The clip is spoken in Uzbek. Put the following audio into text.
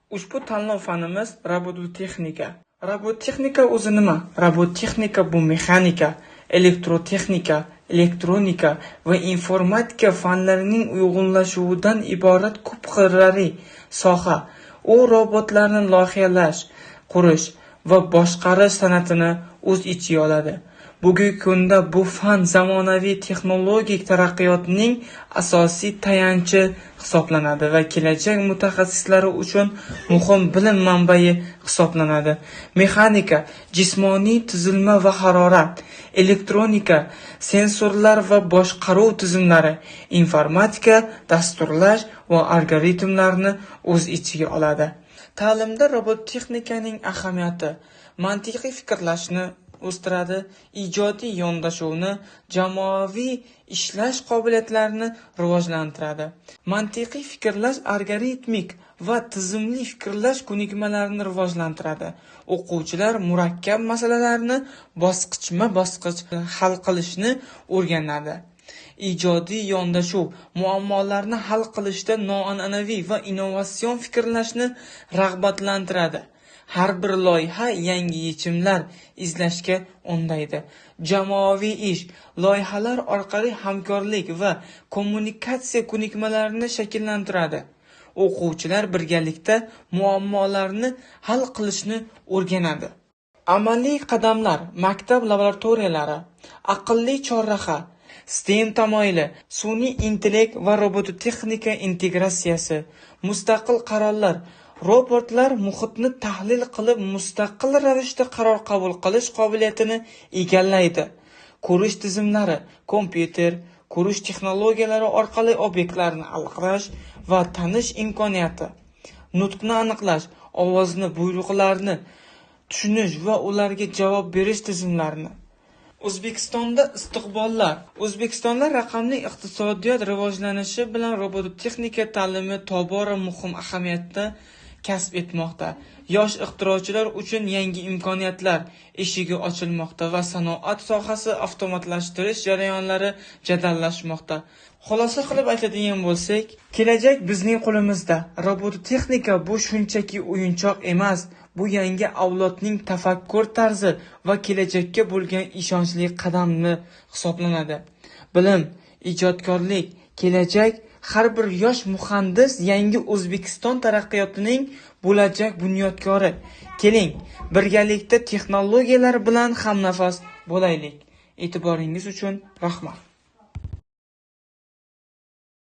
Ushbu tanlov fanimiz robototexnika. Robototexnika o'zi nima? Robototexnika bu mexanika, elektrotexnika, elektronika va informatika fanlarining uyg'unlashuvidan iborat ko'p qirrali soha. U robotlarni loyihalash, qurish va boshqarish san'atini o'z ichiga oladi. Bugungi kunda bu fan zamonaviy texnologik taraqqiyotning asosiy tayanchi hisoblanadi va kelajak mutaxassislari uchun muhim bilim manbai hisoblanadi. Mexanika, jismoniy tuzilma va harorat, elektronika, sensorlar va boshqaruv tizimlari, informatika, dasturlash va algoritmlarni o'z ichiga oladi. Ta'limda robototexnikaning ahamiyati mantiqiy fikrlashni o'stiradi, ijodiy yondashuvni, jamoaviy ishlash qobiliyatlarini rivojlantiradi. Mantiqiy fikrlash algoritmik va tizimli fikrlash ko'nikmalarini rivojlantiradi. O'quvchilar murakkab masalalarni bosqichma-bosqich hal qilishni o'rganadi. Ijodiy yondashuv muammolarni hal qilishda noan'anaviy va innovatsion fikrlashni rag'batlantiradi. Har bir loyiha yangi yechimlar izlashga undaydi. Jamoaviy ish, loyihalar orqali hamkorlik va kommunikatsiya ko'nikmalarini shakllantiradi. O'quvchilar birgalikda muammolarni hal qilishni o'rganadi. Amaliy qadamlar: maktab laboratoriyalari, aqlli chorraha, STEM tamoyili, sun'iy intellekt va robototexnika integratsiyasi, mustaqil qarorlar. Robotlar muhitni tahlil qilib, mustaqil ravishda qaror qabul qilish qobiliyatini egallaydi. Ko'rish tizimlari, kompyuter, ko'rish texnologiyalari orqali obyektlarni aniqlash va tanish imkoniyati, nutqni aniqlash, ovozni, buyruqlarni tushunish va ularga javob berish tizimlarini. O'zbekistonda istiqbollar. O'zbekistonda raqamli iqtisodiyot rivojlanishi bilan robototexnika ta'limi tobora muhim ahamiyatni kasb etmoqda. Yosh ixtirochilar uchun yangi imkoniyatlar eshigi ochilmoqda va sanoat sohasi avtomatlashtirish jarayonlari jadallashmoqda. Xulosa qilib aytadigan bo'lsak, kelajak bizning qo'limizda. Robototexnika bu shunchaki o'yinchoq emas, bu yangi avlodning tafakkur tarzi va kelajakka bo'lgan ishonchli qadamni hisoblanadi. Bilim, ijodkorlik, kelajak. Har bir yosh muhandis yangi O'zbekiston taraqqiyotining bo'lajak bunyodkori. Keling, birgalikda texnologiyalar bilan hamnafas bo'laylik. E'tiboringiz uchun rahmat.